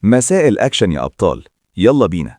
مساء الأكشن يا أبطال، يلا بينا.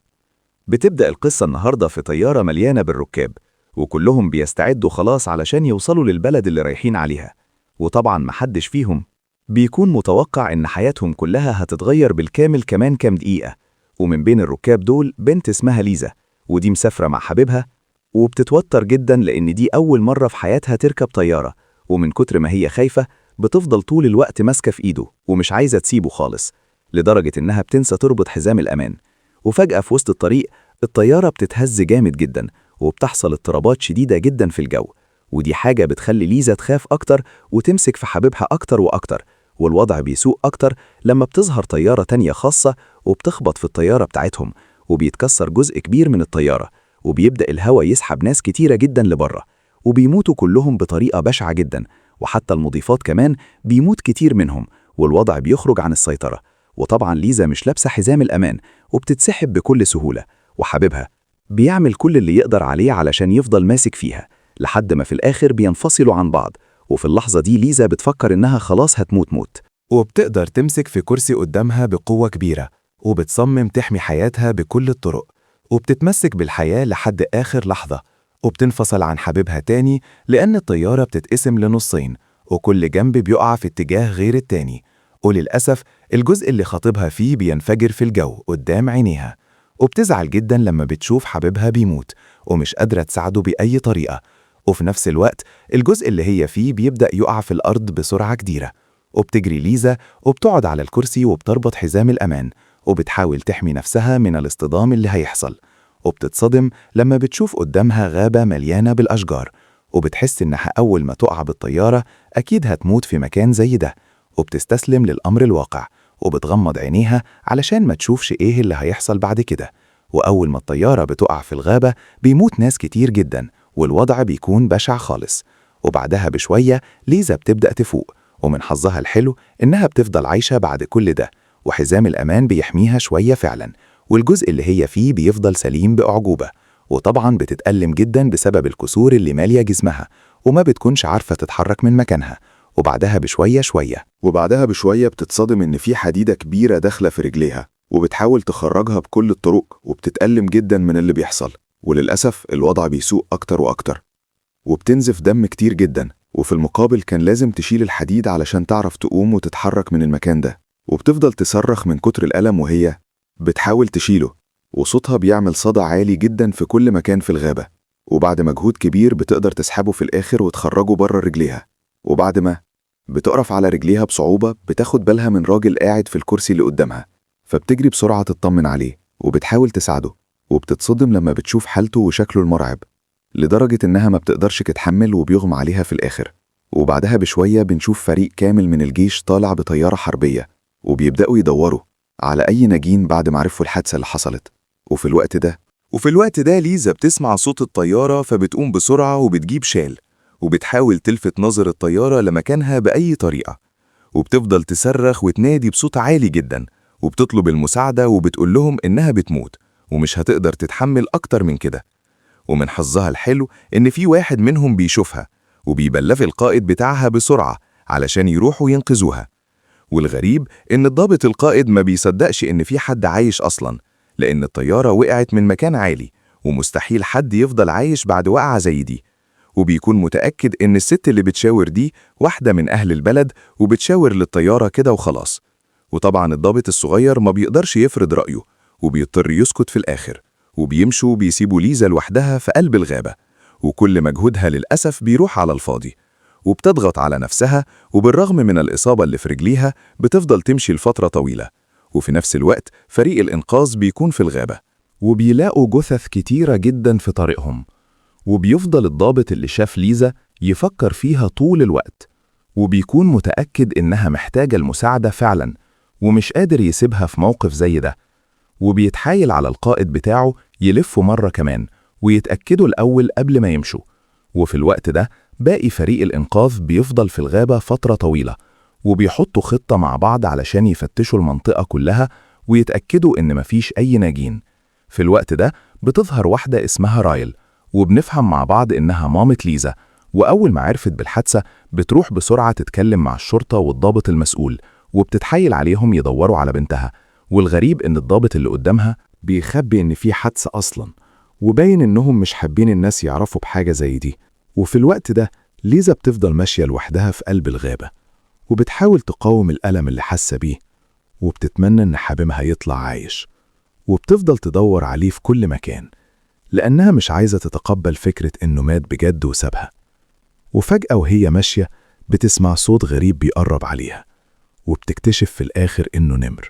بتبدأ القصة النهاردة في طيارة مليانة بالركاب، وكلهم بيستعدوا خلاص علشان يوصلوا للبلد اللي رايحين عليها. وطبعا محدش فيهم بيكون متوقع إن حياتهم كلها هتتغير بالكامل كمان كام دقيقة. ومن بين الركاب دول بنت اسمها ليزا، ودي مسافرة مع حبيبها، وبتتوتر جدا لأن دي أول مرة في حياتها تركب طيارة، ومن كتر ما هي خايفة بتفضل طول الوقت ماسكة في إيده ومش عايزة تسيبه خالص، لدرجة إنها بتنسى تربط حزام الأمان. وفجأة في وسط الطريق الطيارة بتتهز جامد جدا، وبتحصل اضطرابات شديدة جدا في الجو، ودي حاجة بتخلي ليزا تخاف أكتر وتمسك في حبيبها أكتر وأكتر. والوضع بيسوء أكتر لما بتظهر طيارة تانية خاصة وبتخبط في الطيارة بتاعتهم، وبيتكسر جزء كبير من الطيارة، وبيبدأ الهواء يسحب ناس كتيرة جدا لبره، وبيموتوا كلهم بطريقة بشعة جدا، وحتى المضيفات كمان بيموت كتير منهم، والوضع بيخرج عن السيطرة. وطبعا ليزا مش لابسة حزام الأمان وبتتسحب بكل سهولة، وحبيبها بيعمل كل اللي يقدر عليه علشان يفضل ماسك فيها لحد ما في الآخر بينفصلوا عن بعض. وفي اللحظة دي ليزا بتفكر إنها خلاص هتموت موت، وبتقدر تمسك في كرسي قدامها بقوة كبيرة، وبتصمم تحمي حياتها بكل الطرق، وبتتمسك بالحياة لحد آخر لحظة، وبتنفصل عن حبيبها تاني لأن الطيارة بتتقسم لنصين وكل جنب بيقع في اتجاه غير التاني، وللأسف الجزء اللي خاطبها فيه بينفجر في الجو قدام عينيها، وبتزعل جدا لما بتشوف حبيبها بيموت ومش قادرة تساعده بأي طريقة. وفي نفس الوقت الجزء اللي هي فيه بيبدأ يقع في الأرض بسرعة كبيرة، وبتجري ليزا وبتقعد على الكرسي وبتربط حزام الأمان وبتحاول تحمي نفسها من الاصطدام اللي هيحصل، وبتتصدم لما بتشوف قدامها غابة مليانة بالأشجار، وبتحس إنها أول ما تقع بالطيارة أكيد هتموت في مكان زي ده، وبتستسلم للأمر الواقع وبتغمض عينيها علشان ما تشوفش إيه اللي هيحصل بعد كده. وأول ما الطيارة بتقع في الغابة بيموت ناس كتير جدا والوضع بيكون بشع خالص. وبعدها بشوية ليزا بتبدأ تفوق، ومن حظها الحلو إنها بتفضل عايشة بعد كل ده، وحزام الأمان بيحميها شوية فعلا، والجزء اللي هي فيه بيفضل سليم بأعجوبة. وطبعا بتتألم جدا بسبب الكسور اللي مالية جسمها، وما بتكونش عارفة تتحرك من مكانها. وبعدها بشوية شوية وبعدها بشوية بتتصدم إن في حديدة كبيرة داخلة في رجليها، وبتحاول تخرجها بكل الطرق، وبتتألم جدا من اللي بيحصل، وللأسف الوضع بيسوء أكتر وأكتر، وبتنزف دم كتير جدا. وفي المقابل كان لازم تشيل الحديد علشان تعرف تقوم وتتحرك من المكان ده، وبتفضل تصرخ من كتر الألم وهي بتحاول تشيله، وصوتها بيعمل صدى عالي جدا في كل مكان في الغابة. وبعد مجهود كبير بتقدر تسحبه في الآخر وتخرجه بره رجليها. وبعد ما بتقف على رجليها بصعوبة بتاخد بالها من راجل قاعد في الكرسي اللي قدامها، فبتجري بسرعة تطمن عليه وبتحاول تساعده، وبتتصدم لما بتشوف حالته وشكله المرعب، لدرجة إنها ما بتقدرش تتحمل وبيغمى عليها في الآخر. وبعدها بشوية بنشوف فريق كامل من الجيش طالع بطيارة حربية، وبيبدأوا يدوروا على أي ناجين بعد ما عرفوا الحادثة اللي حصلت. وفي الوقت ده ليزا بتسمع صوت الطيارة، فبتقوم بسرعة وبتجيب شال وبتحاول تلفت نظر الطيارة لمكانها بأي طريقة، وبتفضل تصرخ وتنادي بصوت عالي جدا، وبتطلب المساعدة وبتقول لهم إنها بتموت ومش هتقدر تتحمل أكتر من كده. ومن حظها الحلو إن في واحد منهم بيشوفها وبيبلغ القائد بتاعها بسرعة علشان يروحوا ينقذوها. والغريب إن الضابط القائد ما بيصدقش إن في حد عايش أصلاً، لأن الطيارة وقعت من مكان عالي ومستحيل حد يفضل عايش بعد وقعة زي دي. وبيكون متأكد إن الست اللي بتشاور دي واحدة من أهل البلد وبتشاور للطيارة كده وخلاص. وطبعاً الضابط الصغير ما بيقدرش يفرض رأيه وبيضطر يسكت في الآخر، وبيمشوا وبيسيبوا ليزا لوحدها في قلب الغابة، وكل مجهودها للأسف بيروح على الفاضي. وبتضغط على نفسها، وبالرغم من الإصابة اللي في رجليها بتفضل تمشي لفترة طويلة. وفي نفس الوقت فريق الإنقاذ بيكون في الغابة، وبيلاقوا جثث كتيرة جدا في طريقهم، وبيفضل الضابط اللي شاف ليزا يفكر فيها طول الوقت، وبيكون متأكد إنها محتاجة المساعدة فعلا ومش قادر يسيبها في موقف زي ده. وبيتحايل على القائد بتاعه يلفوا مرة كمان ويتأكدوا الأول قبل ما يمشوا. وفي الوقت ده باقي فريق الإنقاذ بيفضل في الغابة فترة طويلة، وبيحطوا خطة مع بعض علشان يفتشوا المنطقة كلها ويتأكدوا إن مفيش أي ناجين. في الوقت ده بتظهر واحدة اسمها رايل، وبنفهم مع بعض إنها مامة ليزا، وأول ما عرفت بالحادثة بتروح بسرعة تتكلم مع الشرطة والضابط المسؤول، وبتتحايل عليهم يدوروا على بنتها، والغريب إن الضابط اللي قدامها بيخبي إن في حادثة أصلاً، وباين إنهم مش حابين الناس يعرفوا بحاجة زي دي. وفي الوقت ده ليزا بتفضل ماشية لوحدها في قلب الغابة، وبتحاول تقاوم الألم اللي حاسة بيه، وبتتمنى إن حبيبها يطلع عايش، وبتفضل تدور عليه في كل مكان، لأنها مش عايزة تتقبل فكرة إنه مات بجد وسابها. وفجأة وهي ماشية بتسمع صوت غريب بيقرب عليها، وبتكتشف في الآخر إنه نمر،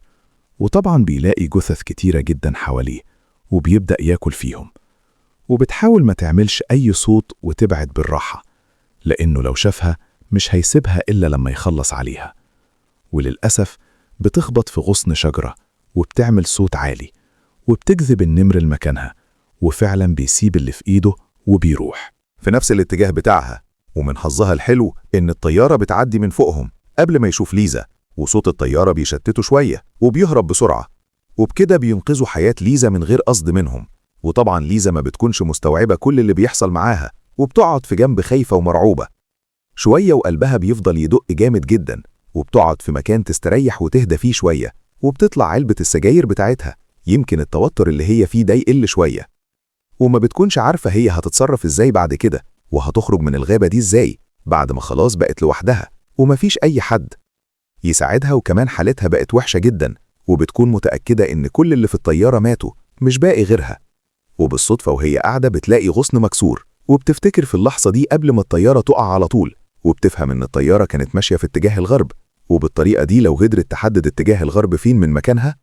وطبعا بيلاقي جثث كتيرة جدا حواليه وبيبدأ ياكل فيهم. وبتحاول ما تعملش أي صوت وتبعد بالراحة، لأنه لو شافها مش هيسيبها إلا لما يخلص عليها. وللأسف بتخبط في غصن شجرة وبتعمل صوت عالي، وبتجذب النمر لمكانها، وفعلا بيسيب اللي في إيده وبيروح في نفس الاتجاه بتاعها. ومن حظها الحلو إن الطيارة بتعدي من فوقهم قبل ما يشوف ليزا، وصوت الطيارة بيشتته شوية وبيهرب بسرعة، وبكده بينقذوا حياة ليزا من غير قصد منهم. وطبعا ليزا ما بتكونش مستوعبة كل اللي بيحصل معاها، وبتقعد في جنب خايفة ومرعوبة شوية، وقلبها بيفضل يدق جامد جدا، وبتقعد في مكان تستريح وتهدى فيه شوية، وبتطلع علبة السجاير بتاعتها، يمكن التوتر اللي هي فيه ده يقل شوية. وما بتكونش عارفة هي هتتصرف ازاي بعد كده، وهتخرج من الغابة دي ازاي بعد ما خلاص بقت لوحدها ومفيش أي حد يساعدها، وكمان حالتها بقت وحشة جدا، وبتكون متأكدة إن كل اللي في الطيارة ماتوا، مش باقي غيرها. وبالصدفة وهي قاعدة بتلاقي غصن مكسور، وبتفتكر في اللحظة دي قبل ما الطيارة تقع على طول، وبتفهم إن الطيارة كانت ماشية في اتجاه الغرب، وبالطريقة دي لو قدرت تحدد اتجاه الغرب فين من مكانها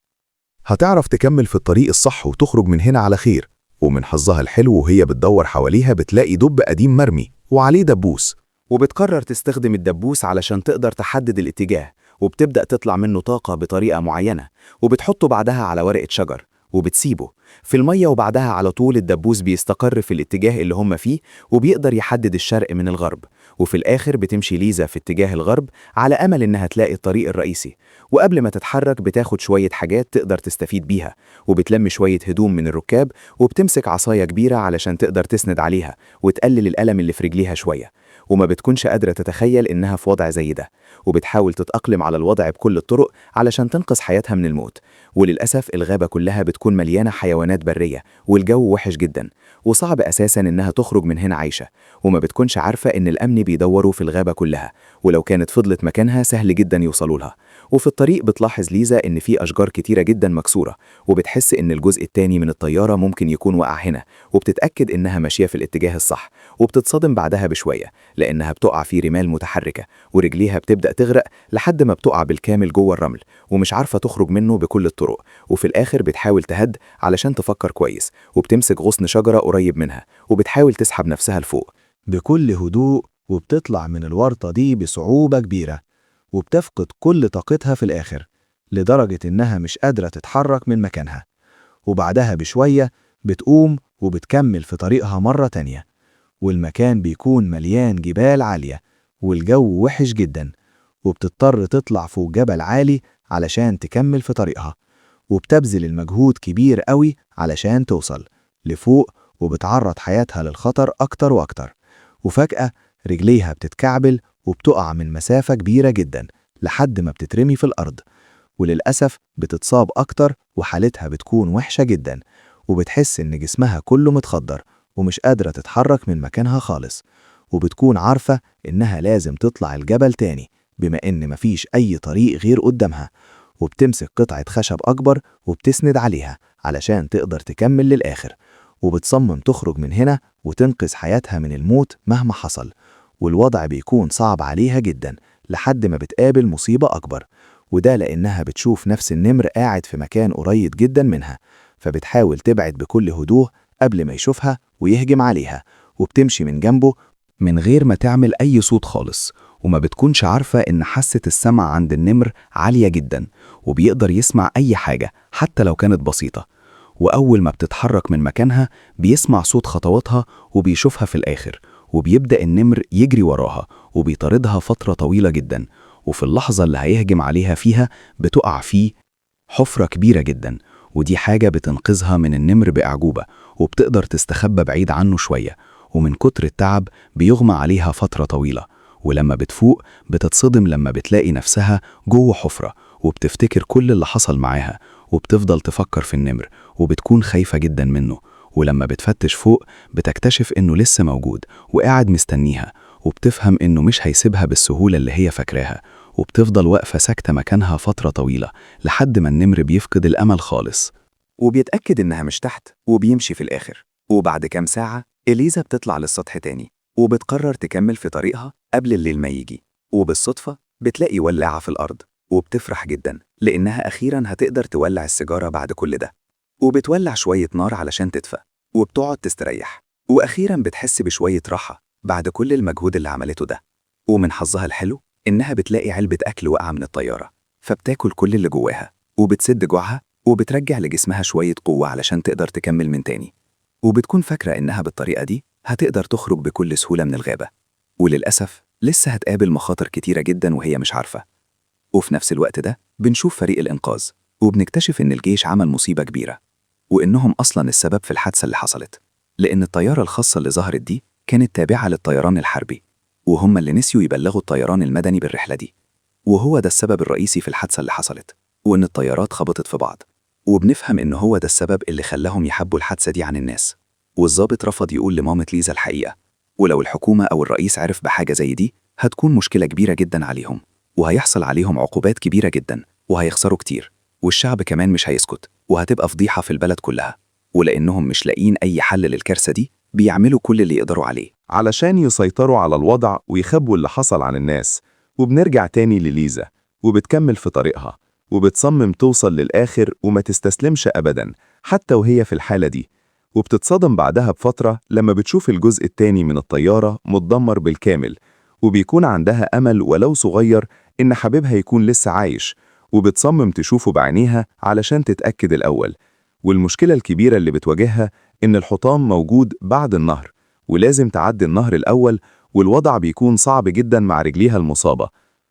هتعرف تكمل في الطريق الصح وتخرج من هنا على خير. ومن حظها الحلو وهي بتدور حواليها بتلاقي دب قديم مرمي وعليه دبوس، وبتقرر تستخدم الدبوس علشان تقدر تحدد الاتجاه، وبتبدأ تطلع منه طاقة بطريقة معينة، وبتحطه بعدها على ورقة شجر وبتسيبه في المية، وبعدها على طول الدبوس بيستقر في الاتجاه اللي هم فيه، وبيقدر يحدد الشرق من الغرب. وفي الآخر بتمشي ليزا في اتجاه الغرب على أمل إنها تلاقي الطريق الرئيسي. وقبل ما تتحرك بتاخد شوية حاجات تقدر تستفيد بيها، وبتلم شوية هدوم من الركاب، وبتمسك عصاية كبيرة علشان تقدر تسند عليها وتقلل الألم اللي في رجليها شوية. وما بتكونش قادرة تتخيل إنها في وضع زي ده، وبتحاول تتأقلم على الوضع بكل الطرق علشان تنقذ حياتها من الموت. وللأسف الغابة كلها بتكون مليانة حيوانات برية، والجو وحش جدا، وصعب أساسا إنها تخرج من هنا عايشة. وما بتكونش عارفة إن الأمن بيدوروا في الغابة كلها، ولو كانت فضلت مكانها سهل جدا يوصلوا لها. وفي الطريق بتلاحظ ليزا إن في أشجار كتيرة جدا مكسورة، وبتحس إن الجزء التاني من الطيارة ممكن يكون وقع هنا، وبتتأكد إنها ماشية في الاتجاه الصح. وبتتصدم بعدها بشوية لأنها بتقع في رمال متحركة، ورجليها بتبدأ تغرق لحد ما بتقع بالكامل جوه الرمل، ومش عارفة تخرج منه بكل الطرق. وفي الآخر بتحاول تهد علشان تفكر كويس، وبتمسك غصن شجرة قريب منها، وبتحاول تسحب نفسها لفوق بكل هدوء، وبتطلع من الورطة دي بصعوبة كبيرة، وبتفقد كل طاقتها في الآخر لدرجة إنها مش قادرة تتحرك من مكانها. وبعدها بشوية بتقوم وبتكمل في طريقها مرة تانية، والمكان بيكون مليان جبال عالية والجو وحش جدا، وبتضطر تطلع فوق جبل عالي علشان تكمل في طريقها، وبتبذل المجهود كبير قوي علشان توصل لفوق، وبتعرض حياتها للخطر أكتر وأكتر. وفجأة رجليها بتتكعبل وبتقع من مسافة كبيرة جدا لحد ما بتترمي في الأرض، وللأسف بتتصاب أكتر وحالتها بتكون وحشة جدا، وبتحس إن جسمها كله متخدر ومش قادرة تتحرك من مكانها خالص. وبتكون عارفة إنها لازم تطلع الجبل تاني بما إن مفيش أي طريق غير قدامها، وبتمسك قطعة خشب أكبر وبتسند عليها علشان تقدر تكمل للآخر، وبتصمم تخرج من هنا وتنقذ حياتها من الموت مهما حصل. والوضع بيكون صعب عليها جدا لحد ما بتقابل مصيبة أكبر، وده لأنها بتشوف نفس النمر قاعد في مكان قريب جدا منها، فبتحاول تبعد بكل هدوء قبل ما يشوفها ويهجم عليها، وبتمشي من جنبه من غير ما تعمل أي صوت خالص. وما بتكونش عارفة إن حاسة السمع عند النمر عالية جدا، وبيقدر يسمع أي حاجة حتى لو كانت بسيطة. وأول ما بتتحرك من مكانها بيسمع صوت خطواتها وبيشوفها في الآخر، وبيبدأ النمر يجري وراها وبيطاردها فترة طويلة جدا. وفي اللحظة اللي هيهجم عليها فيها بتقع فيه حفرة كبيرة جدا، ودي حاجة بتنقذها من النمر بأعجوبة، وبتقدر تستخبى بعيد عنه شوية. ومن كتر التعب بيغمى عليها فترة طويلة، ولما بتفوق بتتصدم لما بتلاقي نفسها جوه حفرة، وبتفتكر كل اللي حصل معاها، وبتفضل تفكر في النمر وبتكون خايفة جدا منه. ولما بتفتش فوق بتكتشف إنه لسه موجود وقاعد مستنيها، وبتفهم إنه مش هيسيبها بالسهولة اللي هي فاكراها، وبتفضل واقفة ساكتة مكانها فترة طويلة لحد ما النمر بيفقد الأمل خالص وبيتأكد إنها مش تحت وبيمشي في الآخر. وبعد كام ساعة إليزا بتطلع للسطح تاني وبتقرر تكمل في طريقها قبل الليل ما يجي، وبالصدفة بتلاقي ولاعة في الأرض وبتفرح جدا لأنها أخيرا هتقدر تولع السيجارة بعد كل ده، وبتولع شوية نار علشان تدفى وبتقعد تستريح، وأخيرا بتحس بشوية راحة بعد كل المجهود اللي عملته ده. ومن حظها الحلو إنها بتلاقي علبة أكل واقعة من الطيارة، فبتاكل كل اللي جواها وبتسد جوعها وبترجع لجسمها شوية قوة علشان تقدر تكمل من تاني. وبتكون فاكرة إنها بالطريقة دي هتقدر تخرج بكل سهولة من الغابة، وللأسف لسه هتقابل مخاطر كتيرة جدا وهي مش عارفة. وفي نفس الوقت ده بنشوف فريق الإنقاذ، وبنكتشف إن الجيش عمل مصيبة كبيرة، وإنهم أصلا السبب في الحادثة اللي حصلت، لأن الطيارة الخاصة اللي ظهرت دي كانت تابعة للطيران الحربي، وهم اللي نسيوا يبلغوا الطيران المدني بالرحلة دي، وهو ده السبب الرئيسي في الحادثة اللي حصلت، وإن الطيارات خبطت في بعض. وبنفهم إن هو ده السبب اللي خلاهم يحبوا الحادثة دي عن الناس. والضابط رفض يقول لمامة ليزا الحقيقة، ولو الحكومة أو الرئيس عرف بحاجة زي دي هتكون مشكلة كبيرة جدا عليهم، وهيحصل عليهم عقوبات كبيرة جدا وهيخسروا كتير، والشعب كمان مش هيسكت، وهتبقى فضيحة في البلد كلها. ولأنهم مش لاقيين أي حل للكارثة دي بيعملوا كل اللي يقدروا عليه علشان يسيطروا على الوضع ويخبوا اللي حصل عن الناس. وبنرجع تاني لليزا، وبتكمل في طريقها وبتصمم توصل للآخر وما تستسلمش أبدا حتى وهي في الحالة دي. وبتتصدم بعدها بفترة لما بتشوف الجزء التاني من الطيارة متدمر بالكامل، وبيكون عندها أمل ولو صغير إن حبيبها يكون لسه عايش، وبتصمم تشوفه بعينيها علشان تتأكد الأول. والمشكلة الكبيرة اللي بتواجهها إن الحطام موجود بعد النهر، ولازم تعدي النهر الأول، والوضع بيكون صعب جدا مع رجليها المصابة.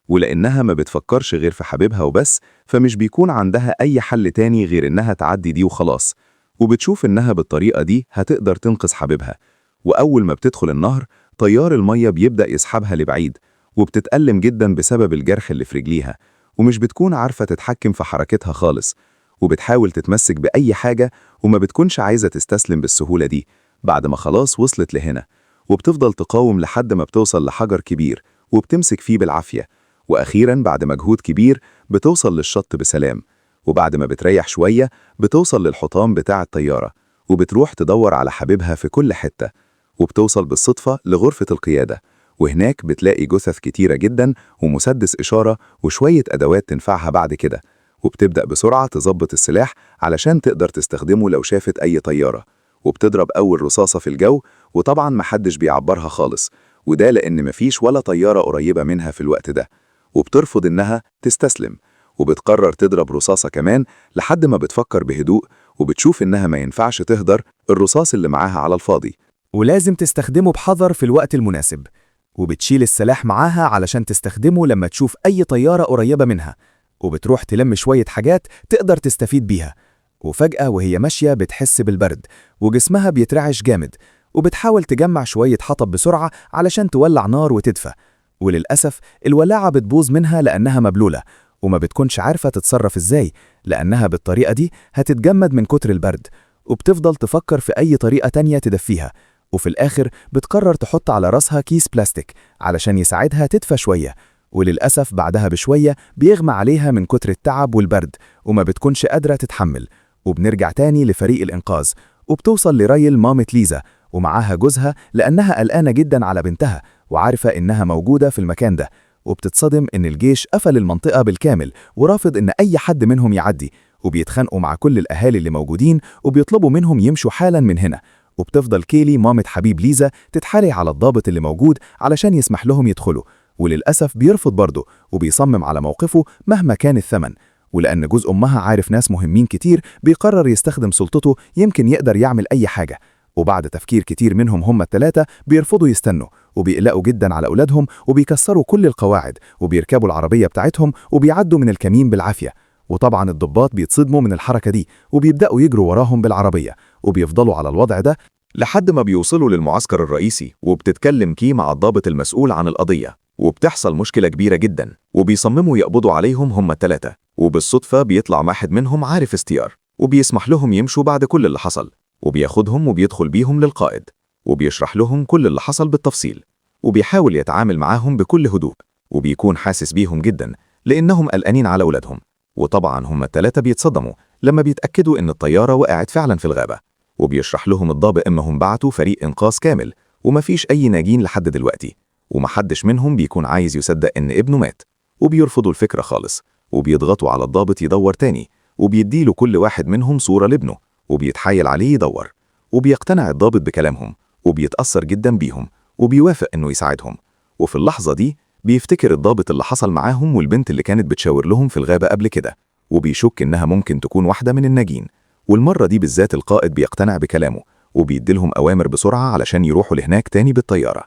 ولأنها ما بتفكرش غير في حبيبها وبس، فمش بيكون عندها أي حل تاني غير إنها تعدي دي وخلاص. وبتشوف إنها بالطريقة دي هتقدر تنقذ حبيبها. وأول ما بتدخل النهر تيار المية بيبدأ يسحبها لبعيد، وبتتألم جدا بسبب الجرح اللي في رجليها، ومش بتكون عارفة تتحكم في حركتها خالص، وبتحاول تتمسك بأي حاجة وما بتكونش عايزة تستسلم بالسهولة دي بعد ما خلاص وصلت لهنا. وبتفضل تقاوم لحد ما بتوصل لحجر كبير وبتمسك فيه بالعافية، وأخيراً بعد مجهود كبير بتوصل للشط بسلام. وبعد ما بتريح شوية بتوصل للحطام بتاع الطيارة، وبتروح تدور على حبيبها في كل حتة، وبتوصل بالصدفة لغرفة القيادة، وهناك بتلاقي جثث كتيرة جدا ومسدس إشارة وشوية أدوات تنفعها بعد كده. وبتبدأ بسرعة تظبط السلاح علشان تقدر تستخدمه لو شافت أي طيارة، وبتضرب أول رصاصة في الجو، وطبعا محدش بيعبرها خالص، وده لأن مفيش ولا طيارة قريبة منها في الوقت ده. وبترفض إنها تستسلم، وبتقرر تضرب رصاصة كمان لحد ما بتفكر بهدوء وبتشوف إنها ما ينفعش تهدر الرصاص اللي معاها على الفاضي، ولازم تستخدمه بحذر في الوقت المناسب. وبتشيل السلاح معاها علشان تستخدمه لما تشوف أي طيارة قريبة منها، وبتروح تلم شوية حاجات تقدر تستفيد بيها. وفجأة وهي ماشية بتحس بالبرد وجسمها بيترعش جامد، وبتحاول تجمع شوية حطب بسرعة علشان تولع نار وتدفى. وللأسف الولاعة بتبوظ منها لأنها مبلولة، وما بتكونش عارفة تتصرف إزاي لأنها بالطريقة دي هتتجمد من كتر البرد. وبتفضل تفكر في أي طريقة تانية تدفيها، وفي الآخر بتقرر تحط على راسها كيس بلاستيك علشان يساعدها تدفى شوية. وللأسف بعدها بشوية بيغمى عليها من كتر التعب والبرد وما بتكونش قادرة تتحمل. وبنرجع تاني لفريق الإنقاذ، وبتوصل لرايل مامة ليزا ومعاها جوزها لأنها قلقانة جدا على بنتها وعارفة إنها موجودة في المكان ده. وبتتصدم إن الجيش قفل المنطقة بالكامل ورافض إن أي حد منهم يعدي، وبيتخانقوا مع كل الأهالي اللي موجودين وبيطلبوا منهم يمشوا حالا من هنا. وبتفضل كيلي مامة حبيب ليزا تتحالي على الضابط اللي موجود علشان يسمح لهم يدخلوا، وللأسف بيرفض برضه وبيصمم على موقفه مهما كان الثمن. ولأن جوز أمها عارف ناس مهمين كتير بيقرر يستخدم سلطته يمكن يقدر يعمل أي حاجة. وبعد تفكير كتير منهم هم الثلاثة بيرفضوا يستنوا، وبيقلقوا جدا على أولادهم وبيكسروا كل القواعد وبيركبوا العربية بتاعتهم وبيعدوا من الكمين بالعافية. وطبعا الضباط بيتصدموا من الحركة دي وبيبدأوا يجروا وراهم بالعربية، وبيفضلوا على الوضع ده لحد ما بيوصلوا للمعسكر الرئيسي. وبتتكلم كي مع الضابط المسؤول عن القضية، وبتحصل مشكلة كبيرة جدا، وبيصمموا يقبضوا عليهم هم الثلاثة. وبالصدفة بيطلع واحد منهم عارف استيار، وبيسمح لهم يمشوا بعد كل اللي حصل، وبياخدهم وبيدخل بيهم للقائد، وبيشرح لهم كل اللي حصل بالتفصيل، وبيحاول يتعامل معاهم بكل هدوء، وبيكون حاسس بيهم جدا لأنهم قلقانين على أولادهم. وطبعا هم الثلاثة بيتصدموا لما بيتأكدوا إن الطيارة وقعت فعلا في الغابة. وبيشرح لهم الضابط إنهم بعتوا فريق إنقاذ كامل ومفيش أي ناجين لحد دلوقتي، ومحدش منهم بيكون عايز يصدق إن ابنه مات، وبيرفضوا الفكرة خالص، وبيضغطوا على الضابط يدور تاني، وبيديله كل واحد منهم صورة لابنه، وبيتحايل عليه يدور. وبيقتنع الضابط بكلامهم، وبيتأثر جدا بيهم، وبيوافق إنه يساعدهم. وفي اللحظة دي بيفتكر الضابط اللي حصل معاهم والبنت اللي كانت بتشاور لهم في الغابة قبل كده، وبيشك إنها ممكن تكون واحدة من الناجين. والمرة دي بالذات القائد بيقتنع بكلامه، وبيديلهم أوامر بسرعة علشان يروحوا لهناك تاني بالطيارة.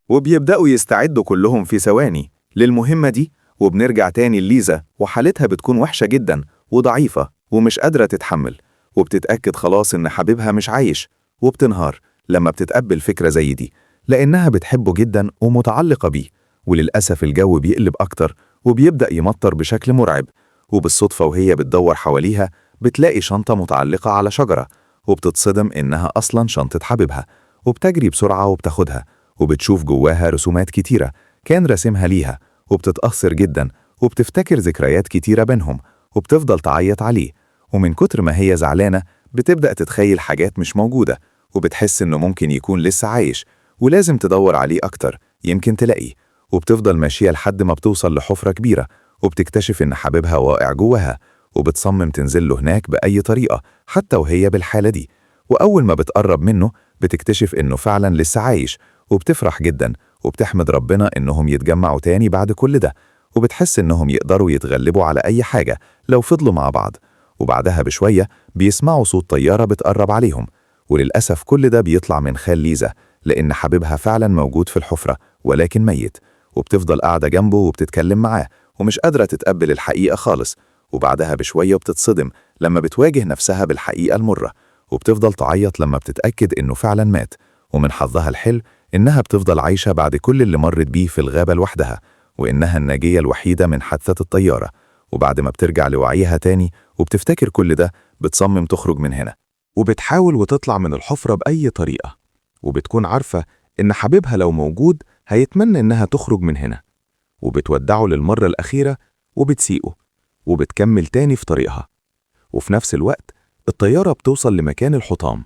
وبيبدأوا يستعدوا كلهم في ثواني للمهمة دي. وبنرجع تاني لليزا، وحالتها بتكون وحشة جدا وضعيفة ومش قادرة تتحمل، وبتتأكد خلاص إن حبيبها مش عايش، وبتنهار لما بتتقبل فكرة زي دي لأنها بتحبه جدا ومتعلقة بيه. وللأسف الجو بيقلب أكتر وبيبدأ يمطر بشكل مرعب. وبالصدفة وهي بتدور حواليها بتلاقي شنطة متعلقة على شجرة، وبتتصدم إنها أصلا شنطة حبيبها، وبتجري بسرعة وبتاخدها، وبتشوف جواها رسومات كتيرة كان راسمها ليها، وبتتأثر جدا وبتفتكر ذكريات كتيرة بينهم، وبتفضل تعيط عليه. ومن كتر ما هي زعلانة بتبدأ تتخيل حاجات مش موجودة، وبتحس إنه ممكن يكون لسه عايش ولازم تدور عليه أكتر يمكن تلاقيه. وبتفضل ماشية لحد ما بتوصل لحفرة كبيرة، وبتكتشف إن حبيبها واقع جواها، وبتصمم تنزل له هناك بأي طريقة حتى وهي بالحالة دي. وأول ما بتقرب منه بتكتشف إنه فعلا لسه عايش، وبتفرح جدا وبتحمد ربنا إنهم يتجمعوا تاني بعد كل ده، وبتحس إنهم يقدروا يتغلبوا على أي حاجة لو فضلوا مع بعض. وبعدها بشوية بيسمعوا صوت طيارة بتقرب عليهم، وللأسف كل ده بيطلع من خال ليزا، لأن حبيبها فعلا موجود في الحفرة ولكن ميت. وبتفضل قاعدة جنبه وبتتكلم معاه ومش قادرة تتقبل الحقيقة خالص. وبعدها بشوية بتتصدم لما بتواجه نفسها بالحقيقة المرة، وبتفضل تعيط لما بتتأكد إنه فعلا مات. ومن حظها الحلو إنها بتفضل عايشة بعد كل اللي مرت بيه في الغابة لوحدها، وإنها الناجية الوحيدة من حادثة الطيارة. وبعد ما بترجع لوعيها تاني وبتفتكر كل ده بتصمم تخرج من هنا، وبتحاول وتطلع من الحفرة بأي طريقة، وبتكون عارفة إن حبيبها لو موجود هيتمنى إنها تخرج من هنا. وبتودعه للمرة الأخيرة وبتسيقه وبتكمل تاني في طريقها. وفي نفس الوقت الطيارة بتوصل لمكان الحطام،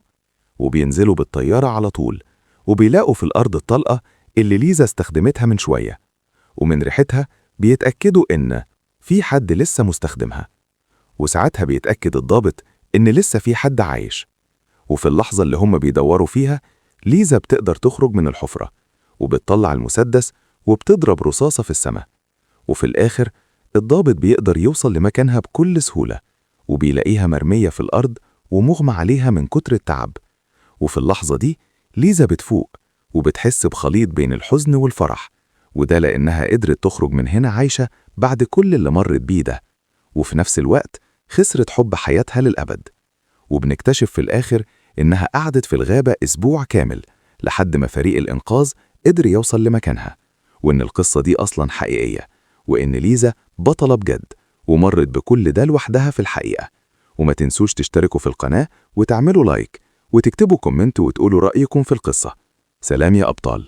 وبينزلوا بالطيارة على طول، وبيلاقوا في الأرض الطلقة اللي ليزا استخدمتها من شوية، ومن ريحتها بيتأكدوا إن في حد لسه مستخدمها. وساعتها بيتأكد الضابط إن لسه في حد عايش. وفي اللحظة اللي هم بيدوروا فيها ليزا بتقدر تخرج من الحفرة، وبتطلع المسدس وبتضرب رصاصة في السماء. وفي الآخر الضابط بيقدر يوصل لمكانها بكل سهولة، وبيلاقيها مرمية في الأرض ومغمى عليها من كتر التعب. وفي اللحظة دي ليزا بتفوق وبتحس بخليط بين الحزن والفرح، وده لأنها قدرت تخرج من هنا عايشة بعد كل اللي مرت بيه ده، وفي نفس الوقت خسرت حب حياتها للأبد. وبنكتشف في الآخر إنها قعدت في الغابة أسبوع كامل لحد ما فريق الإنقاذ قدر يوصل لمكانها، وإن القصة دي أصلاً حقيقية، وإن ليزا بطلة بجد ومرت بكل ده لوحدها في الحقيقة. وما تنسوش تشتركوا في القناة وتعملوا like وتكتبوا comment وتقولوا رأيكم في القصة. سلام يا أبطال.